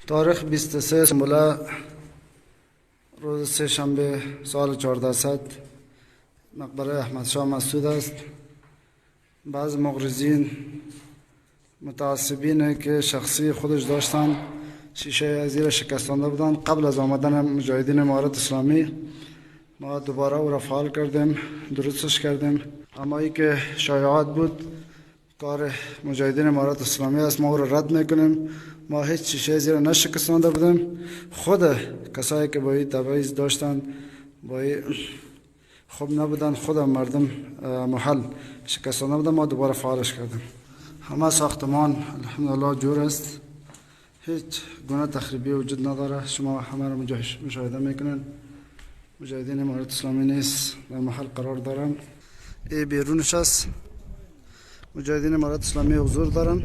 تاریخ 23 سنبله، روز سه شنبه، سال 1400، مقبره احمد شاه مسعود است. بعض مغرضین، متعصبین که شخصی خودش داشتن، شیشه ازی ره شکستانده بودن. قبل از آمدن مجاهدین امارت اسلامی ما دوباره او را فعال کردیم، درستش کردیم. اما ای که شایعات بود کار مجاهدین امارت اسلامی است، ما او را رد میکنیم. ما هیچ شیشه ازی ره نشکستانده بودیم. خود کسایی که با این تبعیض داشتن، با این خوب نبودن، خود مردم محل شکستانده بودن. ما دوباره فعالش کردیم. همه ساختمان الحمدلله جور است، هیچ گونه تخریبی وجود نداره. شما همه را مشاهده میکنن. مجاهدین امارت اسلامی نیز در محل قرار دارن. ای بیرونش است. مجاهدین امارت اسلامی حضور دارن.